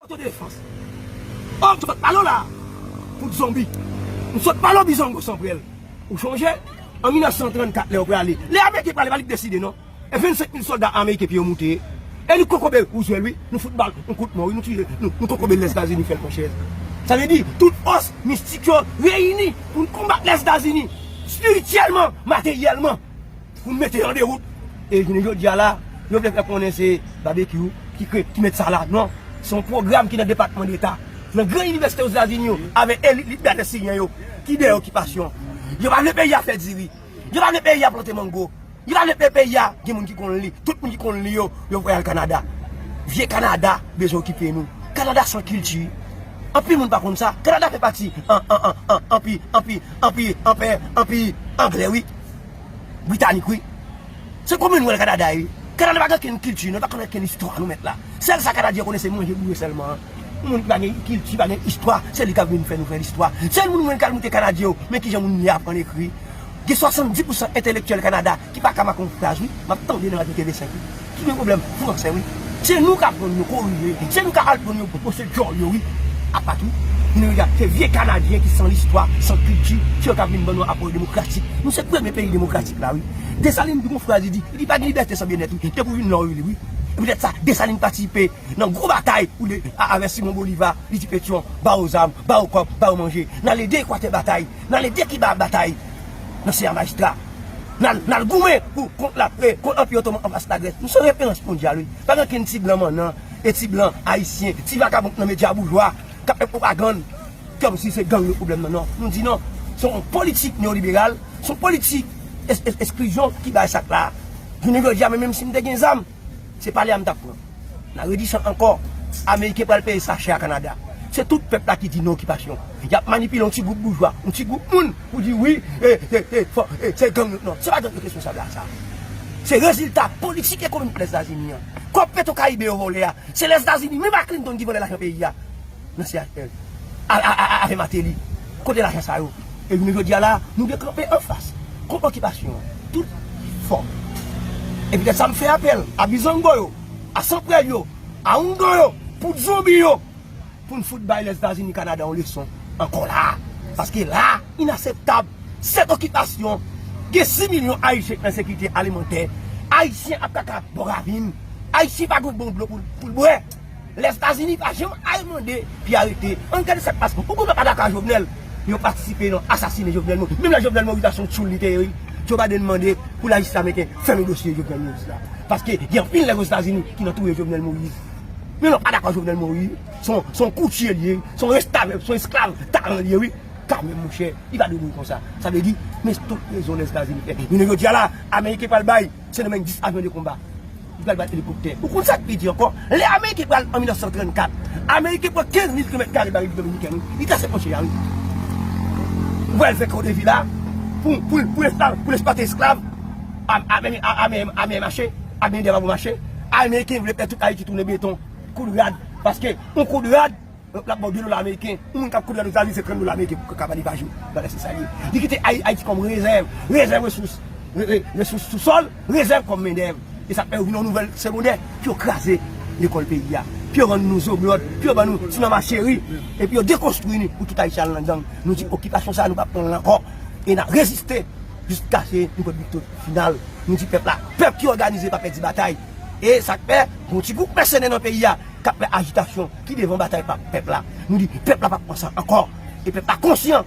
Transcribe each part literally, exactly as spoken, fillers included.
Otodefans. Oh, m sot pale w la. Fout zonbi. M sot pale w bizango san prèl. Ou chonje? An mil nèf san trannkat, lè yo prale. Lè Ameriken prale, pa li k deside, non. E vennsenk mil sòlda ameriken pye yo moute. E nou kokobe Roosevelt, wi. Nou fout bal, nou kout mò, wi. Nou tiye, nou, nou kokobe Lèzetazini fè l, monchè. Sa vle di, tout fòs mistik yo reyini pou n konbat Lèzetazini. Espirityèlman, materyèlman. Pou n mete an dewout. E jounen jodi a la, yo vle fè konnen se Babekyou ki kre-, ki met sa la. Non. Se yon pwogram ki nan Depatman Deta, nan gran inivèsite Ozetazini yo, avèk elit libète siryen yo, ki dèyè okipasyon. Yo pa vle peyi a fè diri. Yo pa vle peyi a plante mango. Yo pa vle pe-, peyi a gen moun ki konn li. Tout moun ki konn li yo, yo voye al Kanada. Vye Kanada bezwen okipe nou. Kanada san kilti. Anpil moun pa konn sa. Kanada fè pati an, an, an, an, anpi, anpi, anpi, anpè, anpi anglè, wi. Britanik, wi. Se kòman nou wè Kanada ye. Kanada pa gen okenn kilti, nou pa konn okenn istwa nou mèt la. Sèl sa Kanadyen konnen se manje boure sèlman. Yon moun ki pa gen kilti, pa gen istwa, se li k ap vin fè nou fè listwa. Sèl moun mwen k al moute Kanadyen yo, men kijan moun li aprann ekri. Gen swasanndis pousan entelektyèl Kanada ki pa ka make yon fraz, wi. M ap tande nan radyo T V senk, wi. Ki gen pwoblèm fransè, wi. Se nou k ap pran yo korije. Se nou k ap al pran yo pwose djòl yo, wi. Apa tou, nou regarde, se vye Kanadyen ki san listwa, san kilti, se yo k ap vin ban nou apwòch demokratik. Nou se premye peyi demokratik la, wi. Desalin di yon fraz, li di, li di pa gen libète san byennèt, wi. Depi w vin la, wi, wi. E poutèt sa, Desalin patisipe nan gwo batay pou li, a, avèk Simon Bolivar, li di Petyon, ba yo zam, ba yo kòb, ba yo manje. N al ede Ekwatè batay, n al ede Kiba batay nan Seyè Majistra. N al, n al goumen pou kont la, e, kont Anpi Otoman anfas Lagrès. Nou se referans mondyal, wi. Pa gen okenn ti blan mannan, e ti blan ayisyen, ti vakabon k nan medya boujwa, k ap fè pwopagann, kòmsi se gang yo pwoblèm nan, non. Nou di non. Se yon politik neyoliberal, se yon politik es-, es-, esklizyon ki bay sa k la. Jounen jodi a, men menm si m te gen zam, se pale a m t ap pran. N a redi sa ankò. Ameriken pral peye sa chè a Kanada. Se tout pèp la ki di non okipasyon. Y ap manipile yon ti gwoup boujwa, yon ti gwoup moun pou di wi, e, e, e, fò, e, se gang yo. Non, se pa gang yo k responsab la sa. Se rezilta politik ekonomik Lèzetazini an. Kòb Petro Caribe yo vòlè a, se Lèzetazini menm ak Clinton ki vòlè lajan peyi a. Nan C H L. A, a, a, a, avè Martelly. Kote lajan sa yo? E jounen jodi a la, nou dwe kanpe anfas kont okipasyon an. Tout fò. E poutèt sa m fè apèl a bizango yo, a sanprèl yo, a oungan yo, pou zonbi yo, pou n fout bay Lèzetazini Kanada yon leson ankò la. Paske la, inaseptab. Sèt okipasyon, gen sis milyon Ayisyen k nan ensekirite alimantè. Ayisyen ap kaka bò ravin. Ayisyen pa gen bon dlo pou, pou l bwè. Lèzetazini pa janm al mande pou y arete. Ann gade sa k pase. Ou konn yo pa dakò ak Jovenel, yo patisipe nan asasinen Jovenel Moïse. Menm lè Jovenel Moïse la se yon tchoul li te ye, wi. Joe Biden mande pou lajistis ameriken fèmen dosye Jovenel Moïse la. Paske gen anpil nèg Ozetazini ki nan touye Jovenel Moïse. Men yo pa dakò ak Jovenel Moïse. Se yon, se yon koutye li ye, se yon restavèk, se yon esklav talan li ye, wi. Kanmenm, monchè, li pa dwe mouri konsa. Sa vle di, men tout rezon Lèzetazini fè. Jounen jodi a la, Ameriken pral bay Sen Domeng dis avyon de konba. Li pral bay elikoptè. Ou konn sa k pi di ankò? Lè Ameriken pral an mil nèf san trannkat, Ameriken pran kenz mil kilomèt kare nan Repiblik Dominikèn, wi. Li trase fwontyè a, wi. Ou pral fè Cordeville la pou, pou, pou esklav, pou l eksplwate esklav. Ame, ame, ame, ame mache, ame dèv ap mache. Ameriken vle fè tout Ayiti tounen beton. Kout rad. Paske yon kout rad, l ap ba w de dola ameriken. Yon moun k ap kout rad Ozetazini, se trant dola ameriken pou kapab li pa jou. Bagay se sa l ye. Li kite Ay-, Ayiti kòm rezèv, rezèv resous, re-, re-, resous sou sòl, rezèv kòm mendèv. E sa k fè yo vin yon nouvèl segondè, pou yo kraze lekòl peyi a, pou yo rann nou zoblòd, pou yo ban nou ti manman cheri, epi yo dekonstwi nou pou tout Ayisyen al nan gang. Nou di okipasyon sa a, nou p ap pran l ankò. E n ap reziste jiskaske nou pran viktwa final. Nou di pèp la, pèp ki òganize pa pèdi batay. E sa k fè, gon ti gwoup mèsenè nan peyi a, k ap fè ajitasyon, ki devan batay pa pèp la. Nou di pèp la p ap pran sa ankò. E pèp la konsyan.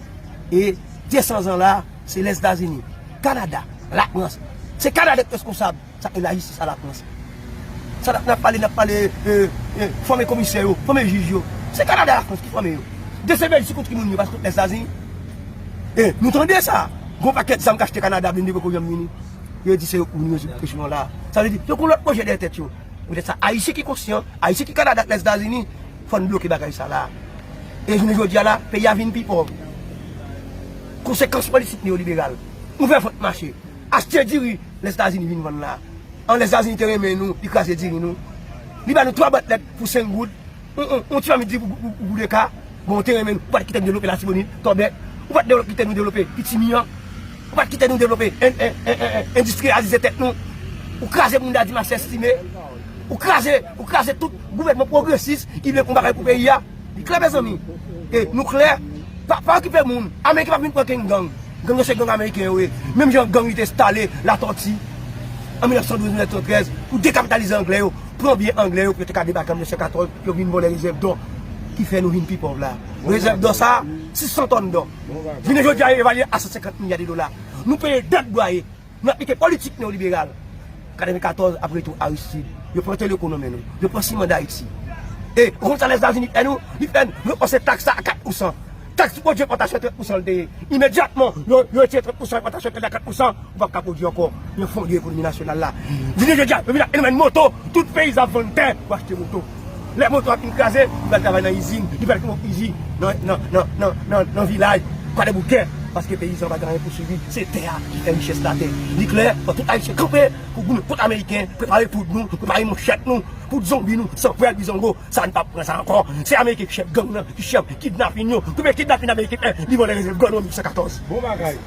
E de san zan la, se Lèzetazini, Kanada, Lafrans. Se Kanada k reskonsab sa k rele lajistis a Lafrans. Sa n ap, n ap pale, n ap pale, e, e, fòme komisè yo, fòme jij yo. Se Kanada, Lafrans ki fòme yo. De se Bèljik kont ki moun yo, pa se kont Lèzetazini. E, nou tande sa. Gon pakèt zam k achte Kanada, blende poko janm vini. Yo di se yo k pou vin rezoud kesyon an la. Sa vle di, yo gon lòt pwojè dèyè tèt yo. Poutèt sa, Ayisyen ki konsyan, Ayisyen ki Kanada ak Lèzetazini, fò n bloke bagay sa la. E jounen jodi a la, peyi a vin pi pòv. Konsekans politik neyoliberal. Ouvè vant mache. Achte diri Lèzetazini vin vann la. An Lèzetazini te renmen nou, li kraze diri nou. Li ba nou twa bwat lèt pou senk goud. Yon, yon, yon ti mamit di pou, pou, pou, pou de ka. Bon, ou te renmen nou, ou pa t kite nou devlope Latibonit, Tòbèk. Ou pa t devlope, kite nou devlope Pitimi an. Ou pa t kite nou devlope en, en, en, en, en, endistriyalize tèt nou. Ou kraze moun Dadi Machè Estimé. Ou kraze, ou kraze tout gouvènman pwogresis ki vle fè yon bagay pou peyi a. Li klè, mezanmi. E nou klè, pa, pa okipe moun. Ameriken p ap vin pran kenn gang. Gang yo se gang ameriken yo ye. Menm jan gang li te enstale Latòti an mil nèf san douz, mil nèf san trèz pou dekapitalize anglè yo, pran byen anglè yo, pou yo te ka debake an mil nèf san katòz, pou yo vin vòlè rezèv dò ki fè nou vin pi pòv la. Rezèv dò sa, sis san tòn dò. Jounen jodi a, yo evalye a san senkant milya de dola. Nou peye dèt bwaye. Nou aplike politik neyoliberal. Katrevenkatòz, ap retou Aristide. Yo pran telekonomi nou. Yo pran siman Dayiti. E, ou konn sa Lèzetazini fè nou? Li fè nou ranpòse taks sa a kat pousan. Taks pou pwodui enpòtasyon trant pousan l te ye. Imedyatman, yo, yo retire trant pousan enpòtasyon trant a kat pousan, ou p ap ka pwodui ankò. Yo fonde ekonomi nasyonal la. Jounen jodi a, yo vin ap fè nou vann moto, tout peyizan ap vann tè pou achte moto. Lè moto a fin kraze, li pral travay nan izin, li pral fè izin nan, nan, nan, nan, nan, nan vilaj, Kwadèboukè, paske peyizan pa gen anyen pou swivi, se tè a ki fè richès latè. Li klè, fò tout Ayisyen kanpe pou nou kont Ameriken, prepare poud nou, prepare manchèt nou, poud zonbi nou, san pwèl bizongo, sa n p ap pran sa ankò. Se Ameriken ki chèf gang nan, ki chèf kidnapin yo, konbyen kidnapin Ameriken fè, li vòlè rezèv dò nou an mil nèf san katòz. Bon bagay.